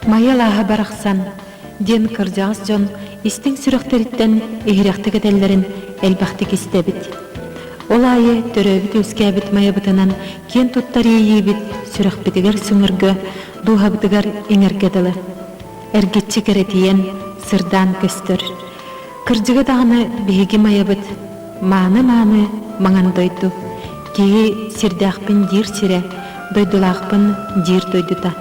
Майа алааһа барахсан диэн кырдьаҕас дьон истиҥ сүрэхтэриттэн иһирэхтик этэллэрин элбэхтик истэбит. Ол аайы төрөөбүт-үөскээбит майабытынан киэн туттар иэйиибит сүрэхпитигэр сөҥөргө, дууһабытыгар иҥэргэ дылы. Эргиччи кэрэтийэн, сырдаан көстөр. Кырдьыга даҕаны биһиги майабыт мааны-мааны маҥан дойду. Киһи сирдээхпин диир сирэ, дойдулаахпын диир дойдута.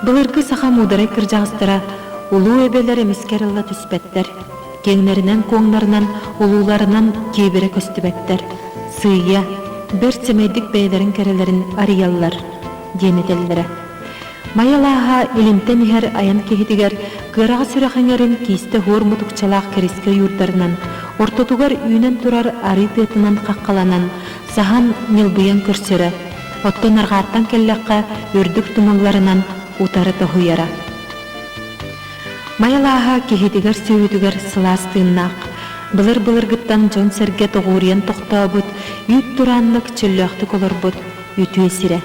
Былыргы саха муударай кырдьаҕастара улуу эбэлэр эмискэ арылла түспэттэр, киэҥнэринэн-куоҥнарынан, улууларынан киэбирэ көстүбэттэр, сыыйа, бэрт сэмэйдик бэйэлэрин кэрэлэрин арыйаллар диэн этэллэрэ. Май алааһа илинтэн иһэр айан киһитигэр кыараҕас үрэх эҥэрин киистэ хуор мутукчалаах кэрискэ ойуурдарынан, ортотугар үүнэн турар арыы тыатынан хаххаланан, саһан ньылбыйан көрсөрө, оттон арҕааттан кэллэххэ үрдүк тумулларынан утары тоһуйара. Май алааһа киһитигэр-сүөһүтүгэр сылаас тыыннаах, былыр-былыргыттан дьон-сэргэ тоҕуоруйан тохтообут, үүт турааннык чөллөөхтүк олорбут үтүө сирэ.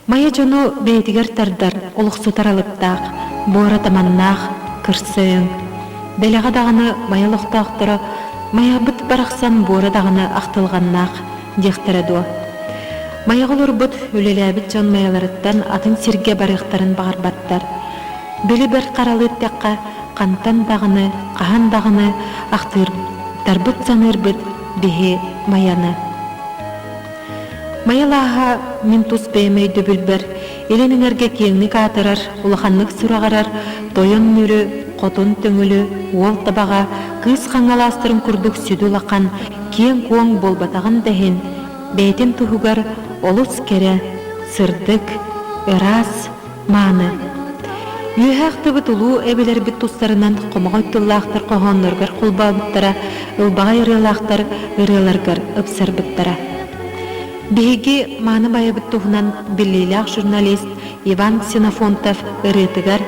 Майа дьону бэйэтигэр тардар, олохсутар алыптаах, буора таманнаах, кырса өҥ. Дэлэҕэ даҕаны Майа олохтоохторо «Майабыт барахсан буора даҕаны ахтылҕаннаах» диэхтэрэ дуо? Майаҕа олорбут, үлэлээбит дьон майаларыттан атын сиргэ барыахтарын баҕарбаттар. Били бэрт харалыы эттэххэ, хантан даҕаны, хаһан даҕаны ахтыырдарбыт саныырбыт биһи Майаны. Майа алааһа мин тус бэйэм өйдөбүлбэр илин эҥэргэ киэҥник аатырар, улаханнык сураҕырар Тойон Мүрү, Хотун Төҥүлү, Уол Табаҕа, Кыыс Хаҥалаастарын курдук сүдү улахан, киэҥ-куоҥ буолбатаҕын да иһин, бэйэтин туһугар олус кэрэ, сырдык, ыраас, мааны. Үөһэ ахтыбыт улуу эбэлэрбит тустарынан хомоҕой тыллаахтар хоһоонноругар холбообуттара, ылбаҕай ырыалаахтар ырыаларыгар ыпсарбыттара. Биһиги мааны байабыт туһунан биллиилээх журналист Иван Ксенофонтов ырыатыгар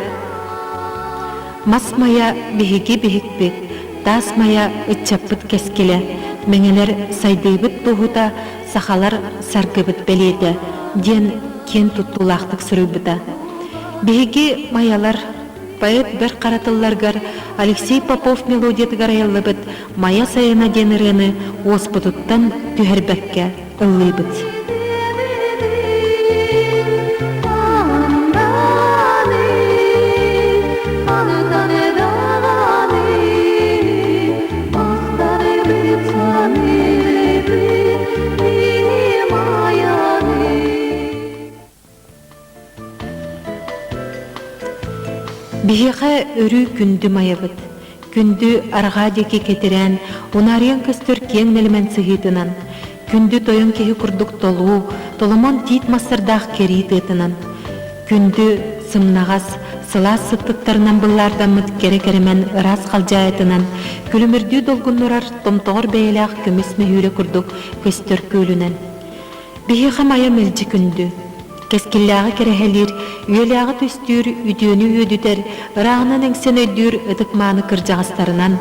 «Мас майа биһиги биһикпит, таас майа ыччаппыт кэскилэ, мэҥэлэр сайдыыбыт туоһута, сахалар саргыбыт бэлиэтэ» диэн киэн туттуулаахтык суруйбута. Биһиги майалар поэт бэрт хара тылларыгар Алексей Попов мелодиятыгар айыллыбыт «Майа сайына» диэн ырыаны уоспутуттан түһэрбэккэ ыллыыбыт. Биһиэхэ өрүү күндү майабыт, күндү арҕаа диэки кэтирээн, унаарыйан көстөр киэҥ нэлэмэн сыһыытынан, күндү тойон киһи курдук толуу, толомон тиит мастардаах кэрии тыатынан, күндү сымнаҕас, сылаас сыттыктарынан быллаардаммыт кэрэ кэрэмэн ыраас халдьаайытынан, күлүмүрдүү долгуннурар томтоҕор бэйэлээх көмүс мөһүүрэ курдук көстөр күөлүнэн. Биһиэхэ Майа мэлдьи күндү. Кэскиллээҕи кэрэһэлиир, үйэлээҕи түстүүр, үтүөнү үөдүтэр, ырааҕынан эҥсэн өйдүүр ытык-мааны кырдьаҕастарынан,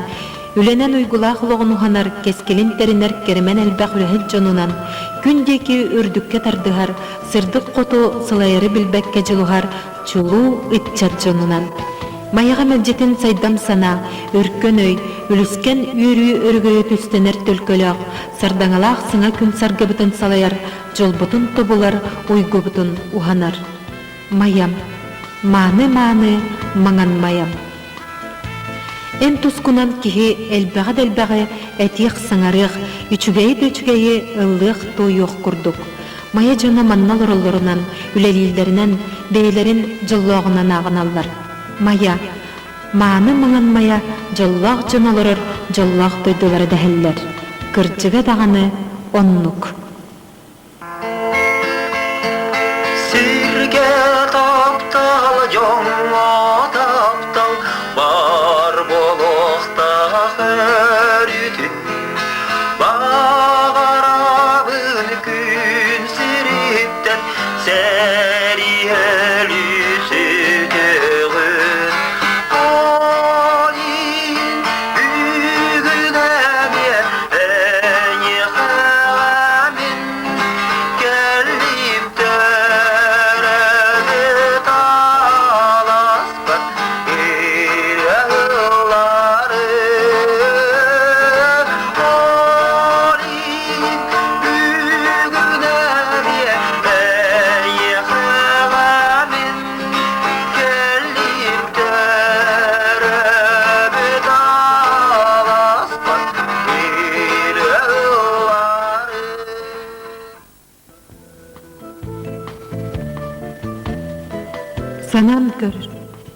үлэнэн уйгулаах олоҕун уһанар, кэскилин тэринэр кэрэмэн элбэх үлэһит дьонунан, күн диэки үрдүккэ тардыһар, сырдык хоту сылайары билбэккэ дьулуһар чулуу ыччат дьонунан. Майаҕа мэлдьитин сайдам санаа, өркөн өй, үлүскэн үөрүү өрөгөйө түстэнэр төлкөлөөх, сардаҥалаах саҥа күн саргыбытын салайар, дьолбутун тобулар, уйгубутун уһанар. Майам, мааны-мааны маҥан майам. Эн тускунан киһи элбэҕи да элбэҕи этиэх-саҥарыах, үчүгэйи да үчүгэйи ыллыах-туойуох курдук. Майа дьоно манна олороллорунан, үлэлииллэринэн, бэйэлэрин дьоллооҕунан ааҕыналлар. Майа, мааны маҥан майа дьоллоох дьон олорор дьоллоох дойдулара дэһэллэр. Кырдьыга даҕаны оннук. Сиргэ таптал, дьоҥҥо таптал бар буолуохтаах өрүтүн. Баҕарабын күн сириттэн сэрии өлүүтүн. Санаан көр,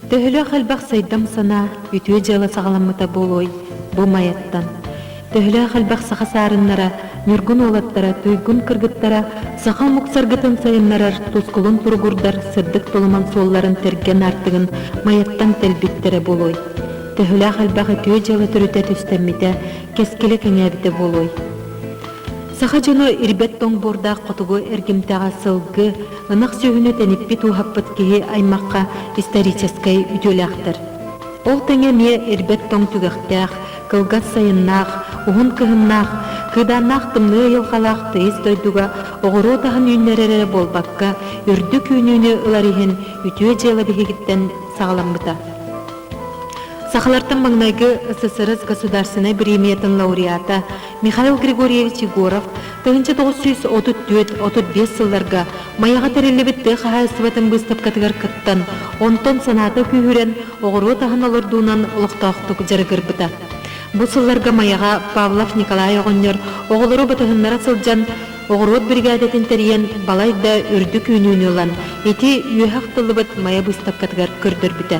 төһөлөөх элбэх сайдам санаа, үтүө дьыала саҕаламмыта буолуой бу Майаттан? Төһөлөөх элбэх саха саарыннара, ньургун уолаттара, туйгун кыргыттара саха омук саргытын сайыннарар, тускулун туругурдар сырдык толомон суолларын тэргэн аартыгын Майаттан тэлбиттэрэ буолуой? Төһөлөөх элбэх үтүө дьыала төрүтэ түстэммитэ, кэскилэ кэҥээбитэ буолуой? Саха дьоно ирбэт тоҥ буордаах хотугу эргимтэҕэ сылгы, ынах сүөһүнү тэниппит-ууһаппыт киһи аймахха историческай үтүөлээхтэр. Ол тэҥэ эмиэ ирбэт тоҥ түгэхтээх, кылгас сайыннаах, уһун кыһыннаах, кыыдааннаах тымныы айылҕалаах тыйыс дойдуга оҕуруот аһын үүннэрэр эрэ буолбакка, үрдүк үүнүүнү ылар иһин үтүө дьыала биһигиттэн саҕаламмыта. Сахалартан маҥнайгы СССР государственнай премиятын лауреата Михаил Григорьевич Егоров 1934-35 сылларга Майаҕа тэриллибит тыа хаһаайыстыбатын быыстапкатыгар кыттан, онтон санаата күүһүрэн, оҕуруот аһын олордуунан олохтоохтук дьарыгырбыта. Бу сылларга Майаҕа Павлов Николай оҕонньор оҕолору батыһыннара сылдьан, оҕуруот биригээдэтин тэрийэн балай да үрдүк үүнүүнү ылан, ити үөһэ ахтыллыбыт Майа быыстапкатыгар көрдөрбүтэ.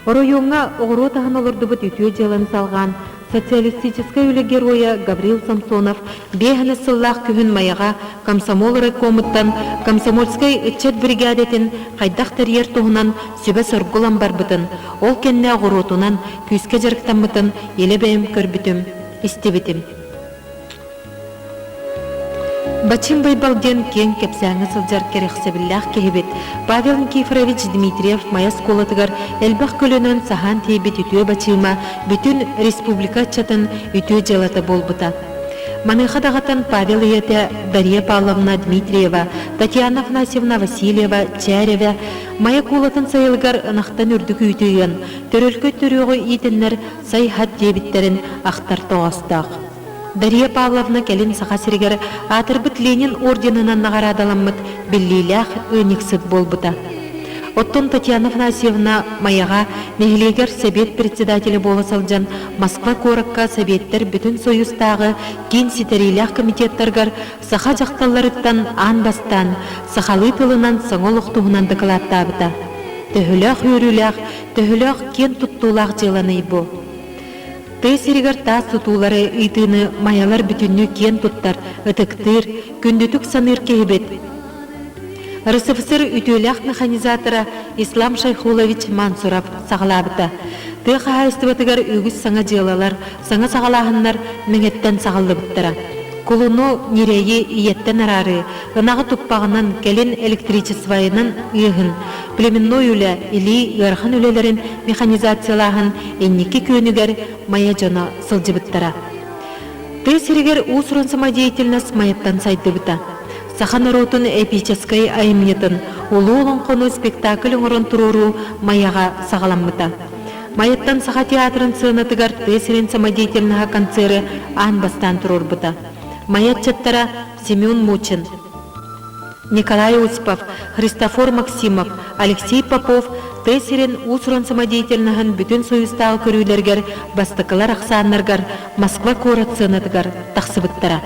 Оройуоҥҥа оҕуруот аһын олордубут үтүө дьыаланы салҕаан, Социалистическай үлэ геройа Гаврил Самсонов биэһинэс сыллаах күһүн Майаҕа комсомол райкомуттан комсомольскай ыччат биригээдэтин хайдах тэрийэр туһунан сүбэ-соргу ылан барбытын, ол кэннэ оҕуруотунан күүскэ дьарыктаммытын илэ бэйэм көрбүтүм, истибитим. Бачым Байбал диэн киэҥ кэпсээҥҥэ сылдьар кэрэхсэбиллээх киһибит Павел Никифорович Дмитриев Майа оскуолатыгар элбэх көлөнөн саһаан тиэйбит үтүө бачыыма бүтүн республика ыччатын үтүө дьыалата буолбута. Маныаха даҕатан Павел ийэтэ Дария Павловна Дмитриева, Татьяна Афанасьевна Васильева Чээревэ Майа куулатын сайылыгар ынахтан үрдүк үүтү ыан, төрөлкөй төрүөҕү иитэннэр сай-һат диэбиттэрин ахтар тоҕоостоох. Дария Павловна кэлин Саха сиригэр аатырбыт Ленин орденынан наҕараадаламмыт биллиилээх ыанньыксыт буолбута. Оттон Татьяна Афанасьевна Майаҕа нэһилиэгэр сэбиэт председателэ буола сылдьан Москва куоракка Сэбиэттэр Бүтүн Союзтааҕы киин ситэриилээх комитеттарыгар саха дьахталларыттан аан бастаан сахалыы тылынан саҥа олох туһунан дакылааттаабыта. Төһөлөөх үөрүүлээх, төһөлөөх киэн туттуулаах дьыаланый бу? Тыа сиригэр таас тутуулары ыытыыны майалар бүтүннүү киэн туттар, ытыктыыр, күндүтүк саныыр киһибит. РСФСР үтүөлээх механизатора Ислам Шайхулович Мансуров саҕалаабыта. Тыа хаһаайыстыбатыгар үгүс саҥа дьыалалар, саҥа саҕалааһыннар Мэҥэттэн саҕаллыбыттара. Кулуну, ньирэйи ийэттэн араарыы, ынаҕы туппаҕынан, кэлин электричествойынан ыаһын, племенной үлэ, илии ыарахан үлэлэрин механизациялааһын инники күөнүгэр Майа дьоно сылдьыбыттара. Тыа сиригэр уус-уран самодеятельность Майаттан сайдыбыта. Саха норуотун эпическэй айымньытын Улуу олоҥхону спектакль оҥорон туруоруу Майаҕа саҕаламмыта. Майаттан Саха театрын сыанатыгар тыа сирин самодеятельноһа концеры аан бастаан туруорбута. Майа ыччаттара Семен Мучин, Николай Осипов, Христофор Максимов, Алексей Попов тыа сирин уус-уран самодеятельноһын бүтүн Союзтааҕы көрүүлэригэр бастакылар ахсааннарыгар Москва куорат сыанатыгар тахсыбыттара.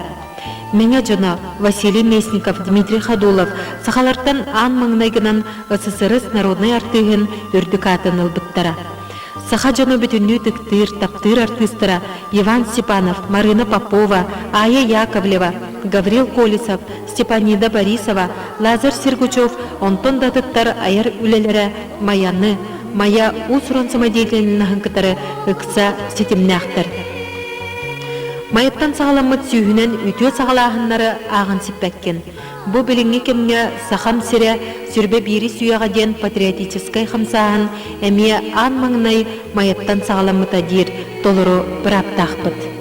Мэҥэ дьоно Василий Местников, Дмитрий Ходулов сахалартан аан маҥнайгынан СССР народнай артыыһын үрдүк аатын ылбыттара. Саха дьоно бүтүннүү ытыктыыр, таптыыр артыыстара Иван Степанов, Марина Попова, Ая Яковлева, Гаврил Колесов, Степанида Борисова, Лазарь Сергучев онтон да атыттар айар үлэлэрэ Майаны, Майа уус-уран самодеятельноһын кытары ыкса ситимнээхтэр. Майаттан саҕаламмыт сүүһүнэн үтүө саҕалааһыннары ааҕан сиппэккин. Бу билиҥҥи кэмҥэ Сахам сирэ сүрбэ биирис үйэҕэ диэн патриотическай хамсааһын эмиэ аан маҥнай Майаттан саҕаламмыта диир толору бырааптаахпыт.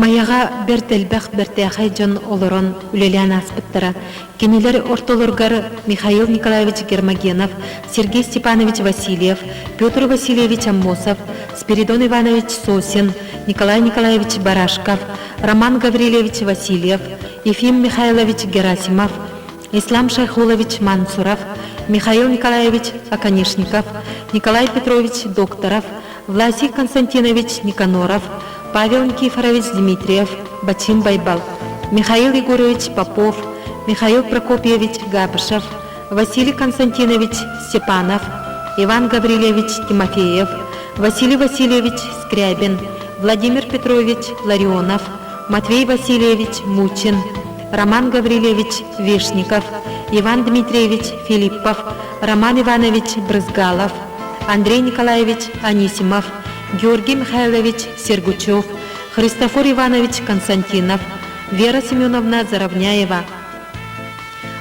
Майаҕа бэрт элбэх бэртээхэй дьон олорон үлэлээн ааспыттара. Кинилэр ортолоругар Михаил Николаевич Гермогенов, Сергей Степанович Васильев, Петр Васильевич Аммосов, Спиридон Иванович Сосин, Николай Николаевич Барашков, Роман Гаврильевич Васильев, Ефим Михайлович Герасимов, Ислам Шайхулович Мансуров, Михаил Николаевич Оконешников, Николай Петрович Докторов, Власий Константинович Никаноров, Павел Никифорович Дмитриев, Бачим Байбал, Михаил Егорович Попов, Михаил Прокопьевич Габышев, Василий Константинович Степанов, Иван Гаврильевич Тимофеев, Василий Васильевич Скрябин, Владимир Петрович Ларионов, Матвей Васильевич Мучин, Роман Гаврильевич Вешников, Иван Дмитриевич Филиппов, Роман Иванович Брызгалов, Андрей Николаевич Анисимов, Георгий Михайлович Сергучев, Христофор Иванович Константинов, Вера Семеновна Заровняева,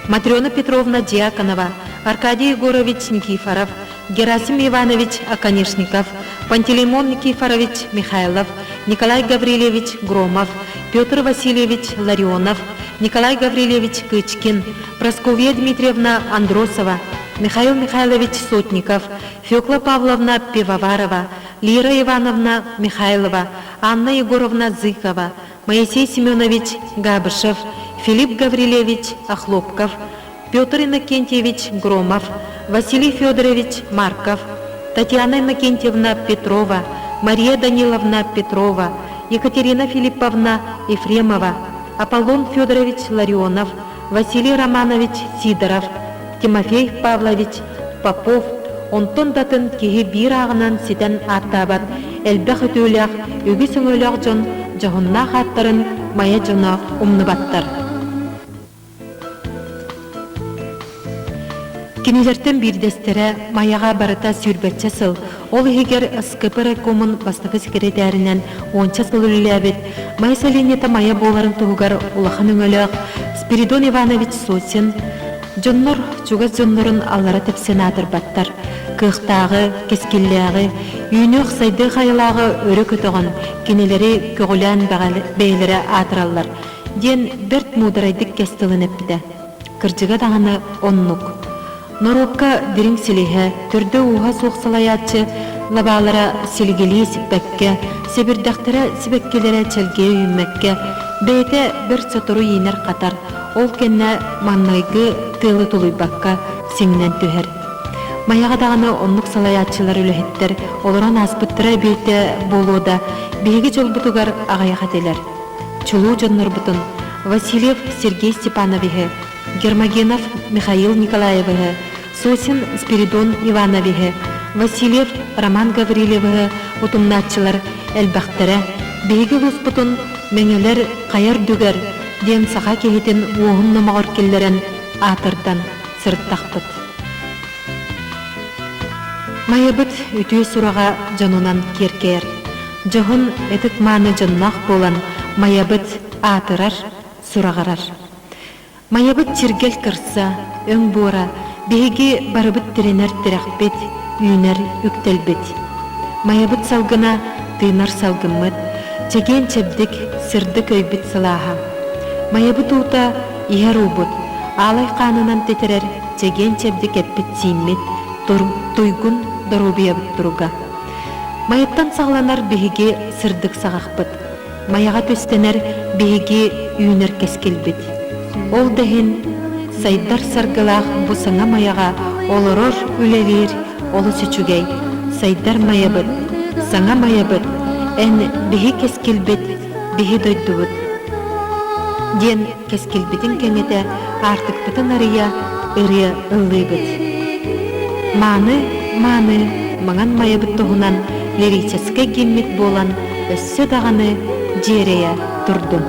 Матрена Петровна Дьяконова, Аркадий Егорович Никифоров, Герасим Иванович Оконешников, Пантелеймон Никифорович Михайлов, Николай Гаврильевич Громов, Петр Васильевич Ларионов, Николай Гаврильевич Кычкин, Прасковья Дмитриевна Андросова, Михаил Михайлович Сотников, Фекла Павловна Пивоварова, Лира Ивановна Михайлова, Анна Егоровна Зыкова, Моисей Семенович Габышев, Филипп Гаврильевич Охлопков, Петр Иннокентьевич Громов, Василий Федорович Марков, Татьяна Иннокентьевна Петрова, Мария Даниловна Петрова, Екатерина Филипповна Ефремова, Аполлон Федорович Ларионов, Василий Романович Сидоров, Тимофей Павлович Попов, онтон датын киһи биир ааҕынан ситэн ааттаабат элбэх үтүөлээх, үгүс өҥөлөөх дьон дьоһуннаах ааттарын Майа дьоно умнубаттар. Кинилэртэн биирдэстэрэ Майаҕа барыта сүүрбэччэ сыл, ол иһигэр СКП райкомун бастакы сэкирэтээринэн уонча сыл үлэлээбит, Майа сэлиэнньэтэ Майа буоларын туһугар улахан өҥөлөөх Спиридон Иванович Сосин дьоннор чугас дьоннорун аллара тэпсэн аатырбаттар, кыахтааҕы, кэскиллээҕи, үүнүөх-сайдыы хайалааҕы өрө көтөҕөн, кинилэри көҕүлээн бэйэлэрэ аатыраллар диэн бэрт муударайдык кэс тылын эппитэ. Кырдьыга даҕаны оннук. Норуокка дириҥ силиһэ, төрдө-ууһа суох салайааччы лабаалара силигилии сиппэккэ, сэбирдэхтэрэ сибэккилэрэ чэлгийэ үүммэккэ, бэйэтэ бэрт сотору иинэр-хатар, ол кэннэ маҥнайгы тыалы тулуйбакка сиҥнэн түһэр. Майаҕа даҕаны оннук салайааччылар үлэһиттэр олорон ааспыттара эбиэтэ буолуо да, биһиги дьолбутугар аҕыйах этилэр. Чулуу дьоннорбутун Васильев Сергей Степановиһы, Гермогенов Михаил Николаевиһы, Сосин Спиридон Ивановиһы, Васильев Роман Гаврильевиһы утумнааччылар элбэхтэрэ, биһиги улууспутун Мэҥэлэр хайа үрдүгэр диэн саха киһитин уоһун номоҕор киллэрэн аатырдан сырыттахпыт. Майабыт үтүө сураҕа дьонунан киэркэйэр. Дьоһун ытык-мааны дьонноох буолан Майабыт аатырар, сураҕырар. Майабыт чиргэл кырса, өҥ буора биһиги барыбыт тирэнэр тирэхпит, үүнэр үктэлбит. Майабыт салгына тыынар салгыммыт, чэгиэн-чэбдик, сырдык өйбүт сылааһа. Майабыт уута иһэр уубут, аалай хаанынан тэтэрэр чэгиэн-чэбдик эппит-сииммит, туйгун доруобуйабыт туруга. Майаттан саҕаланар биһиги сырдык саҕахпыт, Майаҕа түстэнэр биһиги үүнэр кэскилбит. Ол да иһин сайдар саргылаах бу саҥа Майаҕа олорор, үлэлиир олус үчүгэй. Сайдар Майабыт, саҥа Майабыт, эн биһи кэскилбит, биһи дойдубут диэн кэскилбитин кэҥэтэ, аартыкпытын арыйа ырыа ыллыыбыт. Мааны, мааны, маҥан Майабыт туһунан лирическэй гиммит буолан өссө даҕаны дьиэрэйэ турдун.